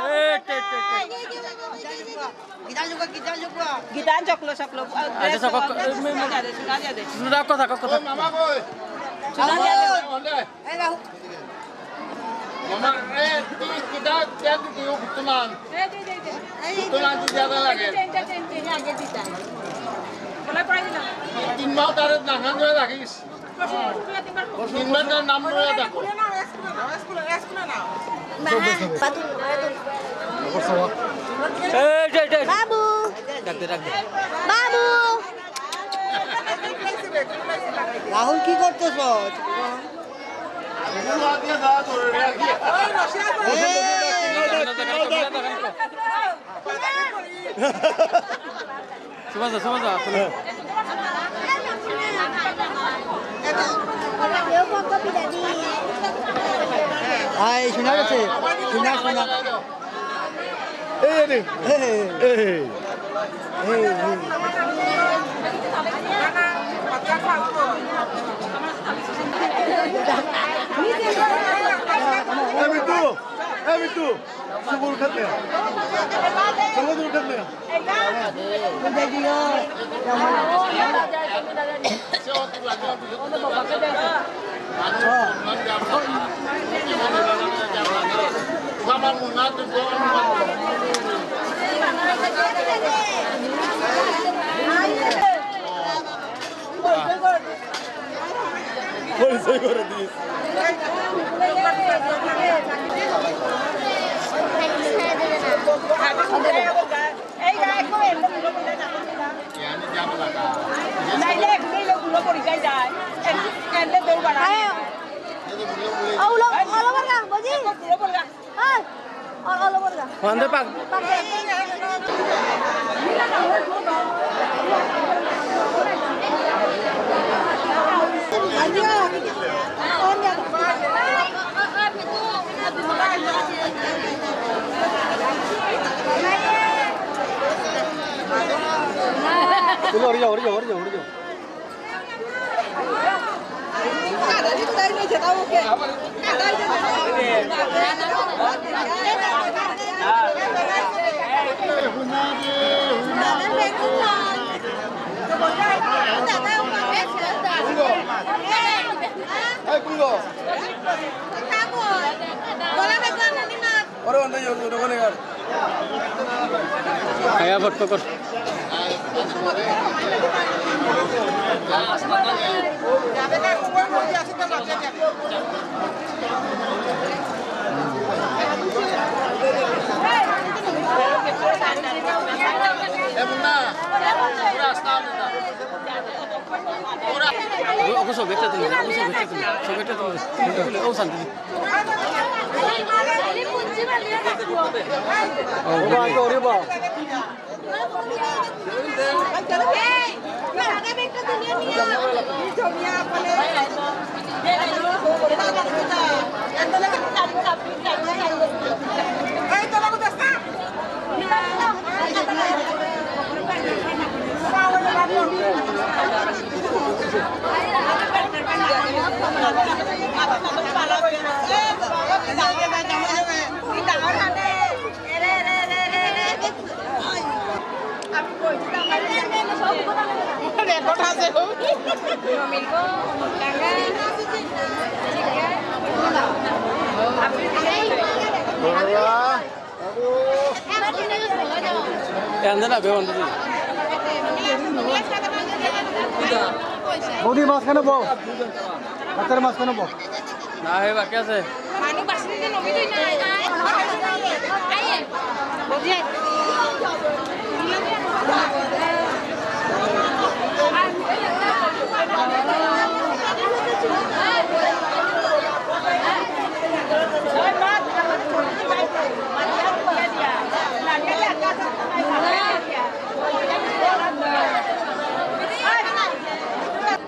এ, টে, টে, টে। গীতাঞ্জলি, গীতাঞ্জলি। গীতাঞ্জলি, চকলো, চকলো। আচ্ছা, চকলো, এ, মে, মে। শোনা যাবে, শোনা যাবে। শোনা, কথা, কথা। শোনা যাবে। মামা, এ, তুই কিতা, কিতা তুই কিউ গুপ্তমান? গুপ্তমান তুই জানা লাগে। তিন মাস তারে নাঙহান ধরে রাখিস। তিন মাস তার নাম ধরে রাখো। এই, এই, এই। বাবু। ডাক দে, ডাক দে। বাবু। রাহুল, কি করতেছ? সুভাষ দা, সুভাষ দা, আসলে। আয়, শোনা গেছে। শোনা, শোনা। এই রে। এই। এই। এই, এই। এই মিঠু, এই মিঠু, সব উঠাতে। সব উঠাতে। পরিচয় করে দিস। এই গায়ে কেউ এমনি ঘুরে ঘুরে যাবে না। নাইলে এগুলো লোক ঘুরে পড়ে যায়, যায়। এমনি, এমনি দৌড় বাড়ায়। আরে, ওগুলো, ওগুলো বলগা, বুঝি? ঘুরে পড়ে যায়। এই, ও-, ওগুলো বলগা। বন্ধ পাক। পাক দে। উড়ি যাও, উড়ি যাও, উড়ি যাও, উড়ি যাও। ওরে, ওরে, ওরে, ওরে, ওরে। খায়া ফটো কর। ও, ওকে সব একটা তুমি, ওকে সব একটা তুমি, সব একটা তুমি, তুমি, ও শান্তি। ও, বাবা, ওরে বাবা। বৌদি, মাঝখানে বউ। হাতের মাঝখানে বউ। না, হে, বাকি আছে। মানু বাসিলে যে নমিতই না। আইয়ে।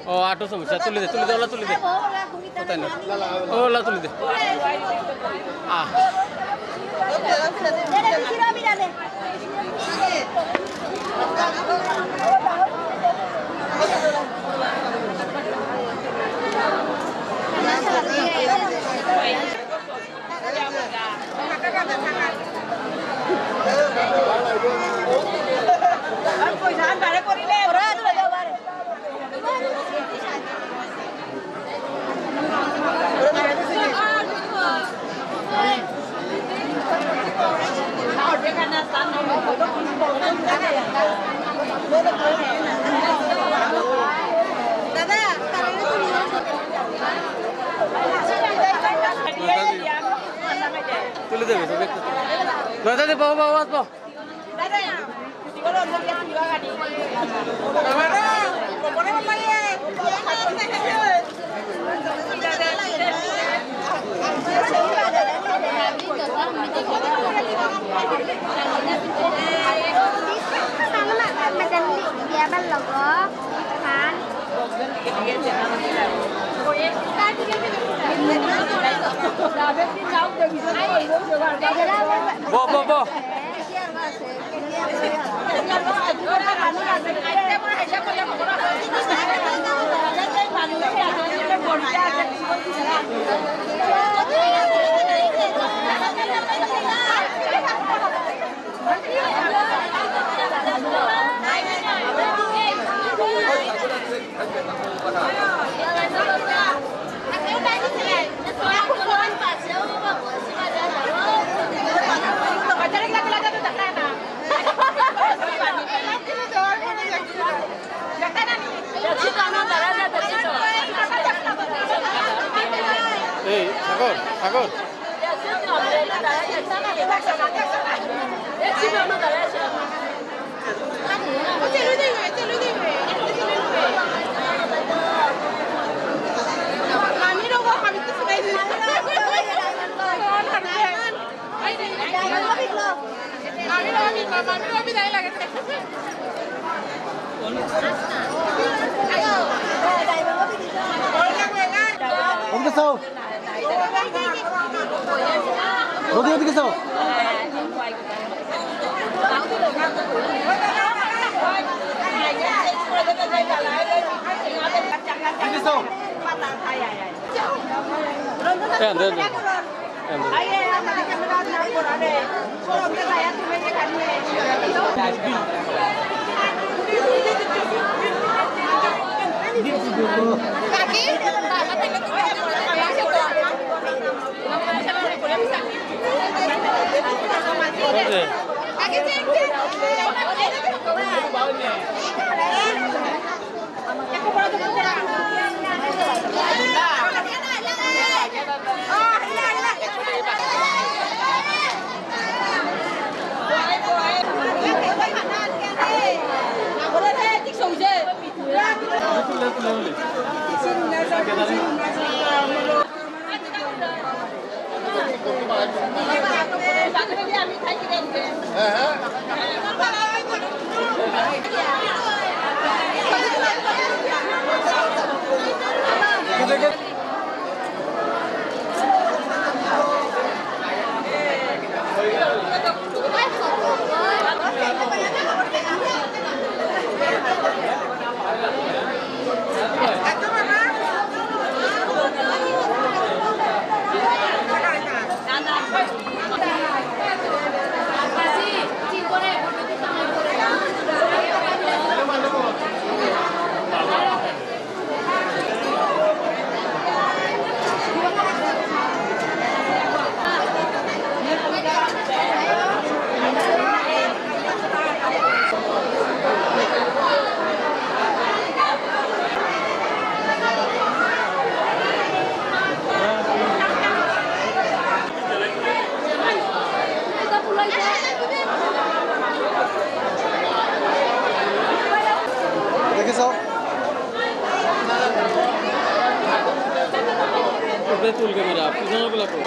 ও, আটো সমস্যা, তুলে দে, তুলে দে, ওলা তুলে দে। কোথায় না? ওলা তুলে দে। আহ। তুলে দেবে, তুলে দেবে। নয়টা দিয়ে পাবো, পাবো, পাবো। আমার লগর ইরফান। বহ, বহ, বহ। এই, সাগর, সাগর। ওদিকে চাও। ওদিকে, ওদিকে চাও। এদিকে চাও। এ, দে, দে। দেখেছো? উপরে তুল ক্যামেরা, পিছনে গুলা কই?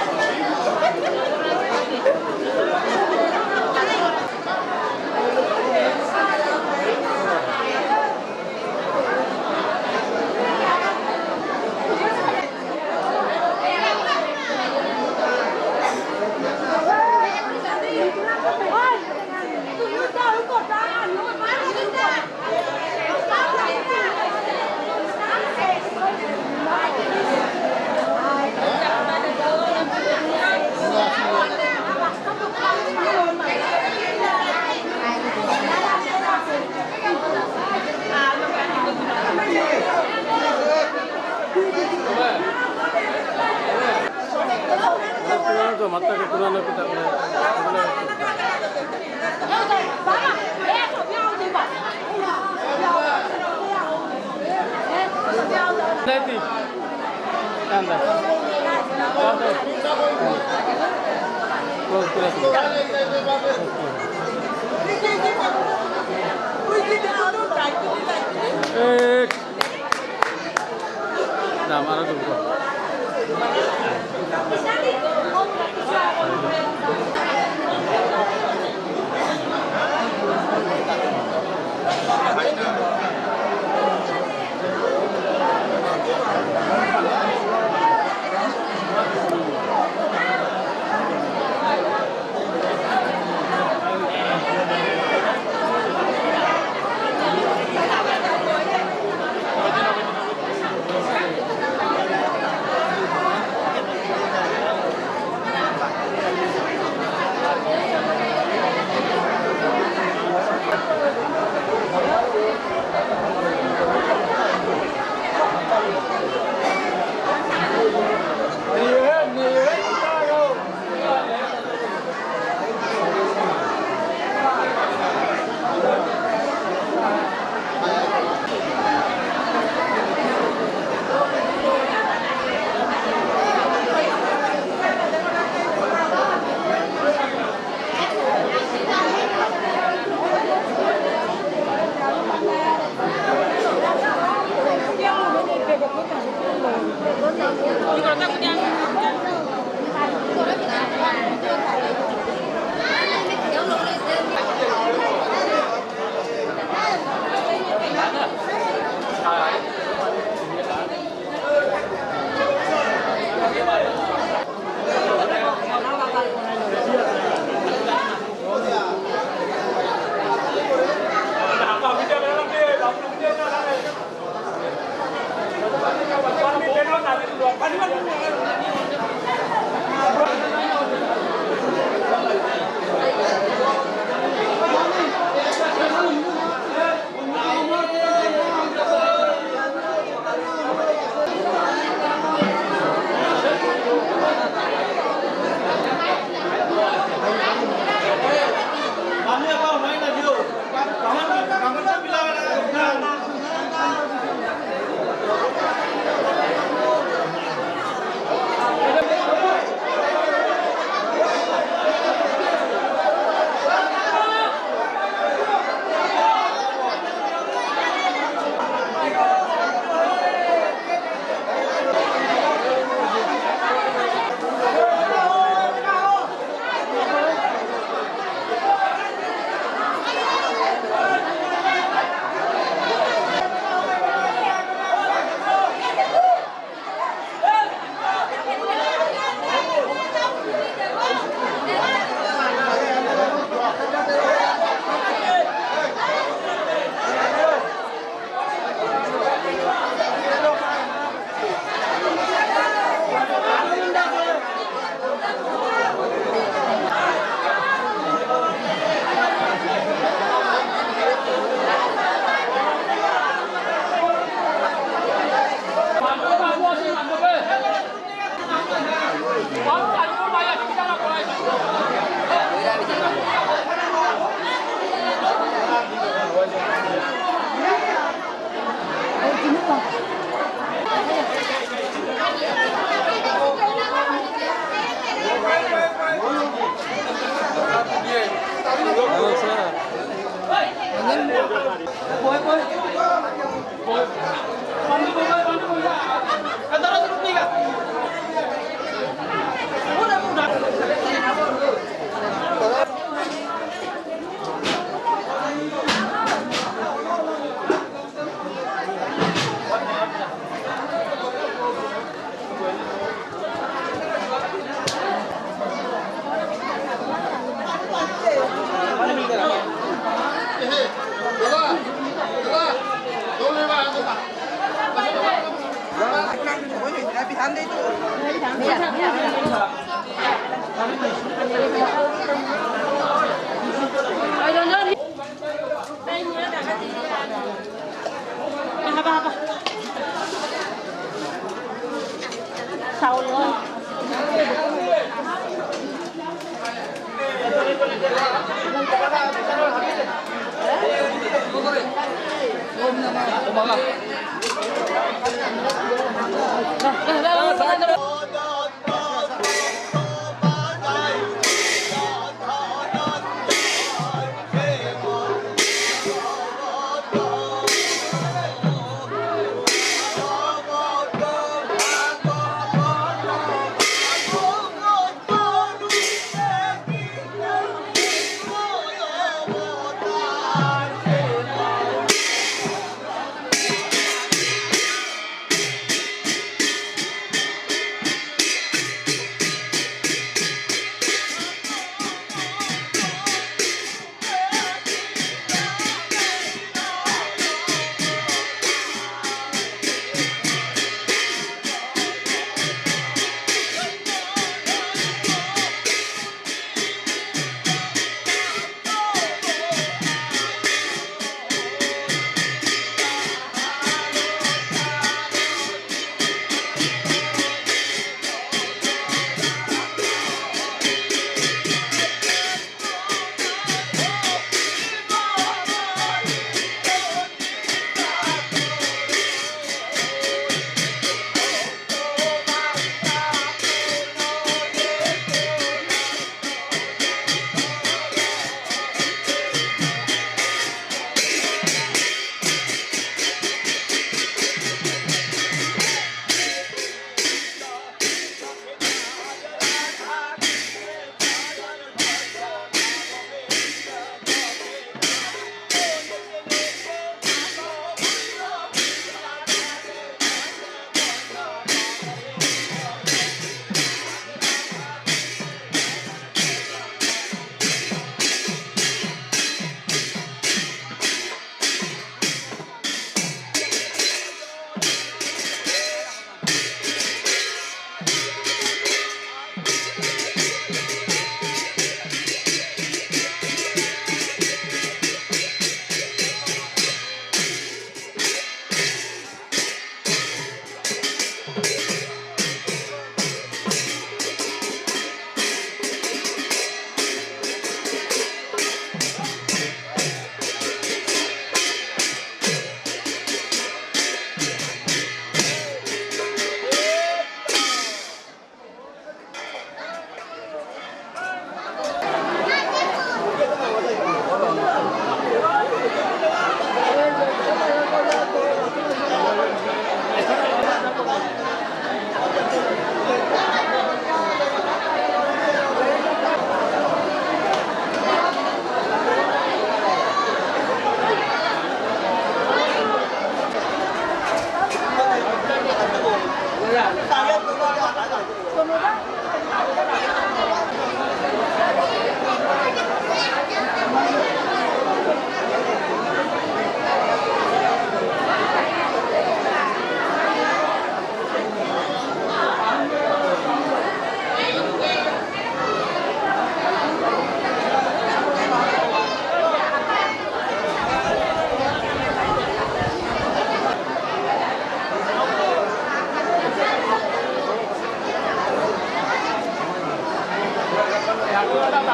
Hey!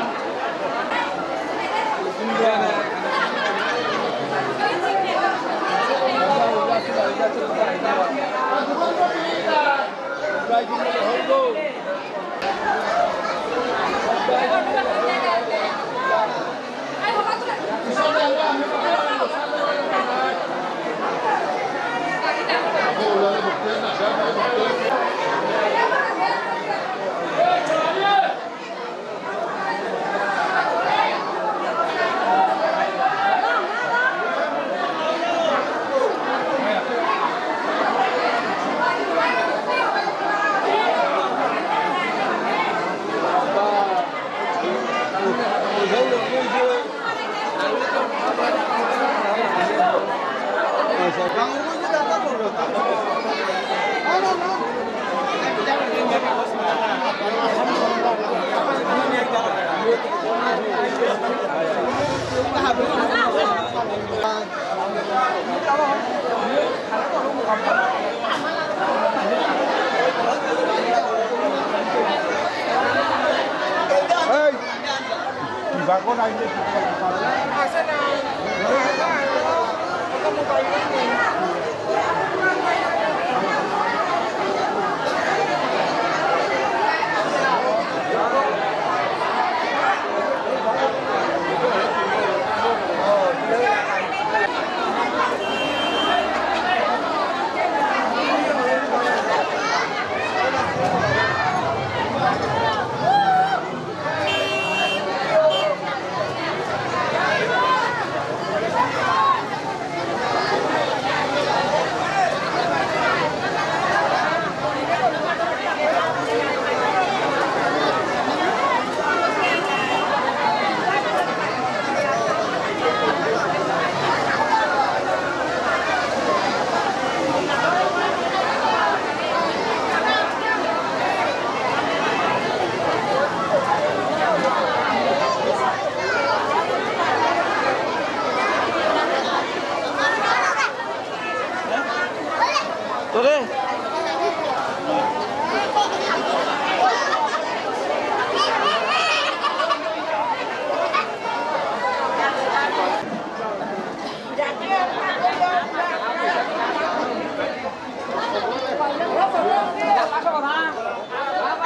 তোরে।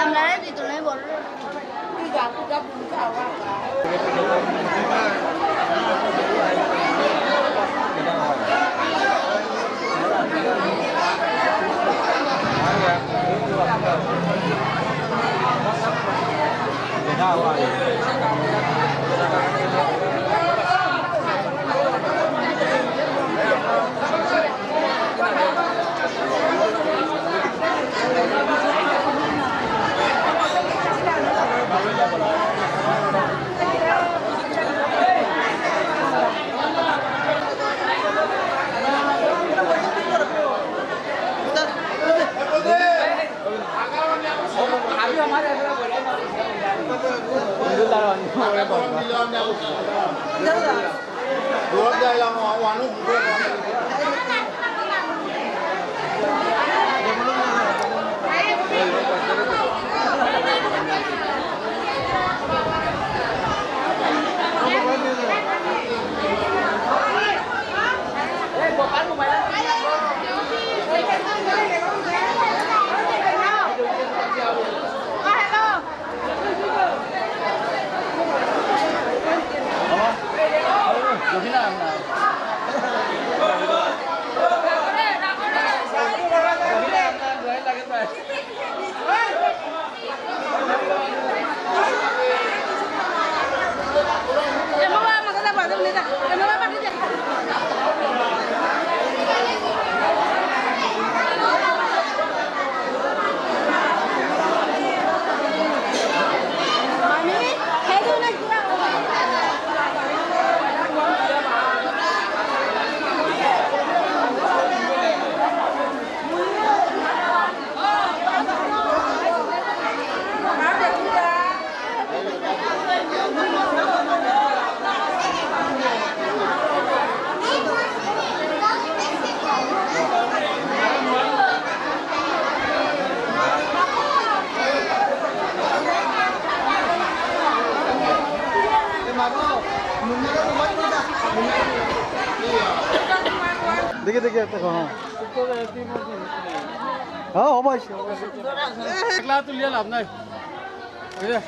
আমরা দিত নাই বল। দেখে দেখে একটা, হ্যাঁ। হ্যাঁ, হবাই, হবাই। একলা তুলিয়া লাভ নাই। এই যে।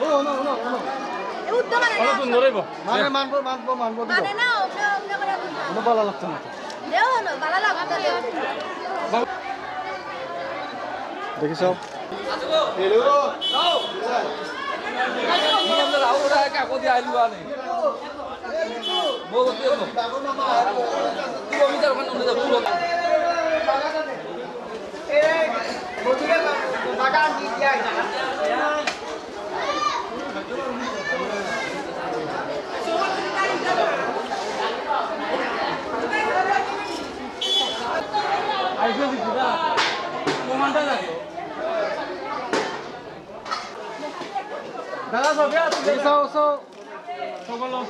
ও, না, না, না। কত সুন্দর হইব। মানে, মানবো, মানবো, মানবো, দিও। মানে না, ওকে, ওকে করে দিও। ওটা ভালো লাগছে না। দেও না, ভালো লাগছে না। দেখি সব। দাদা, সব আছে। সব, সব। সকলো।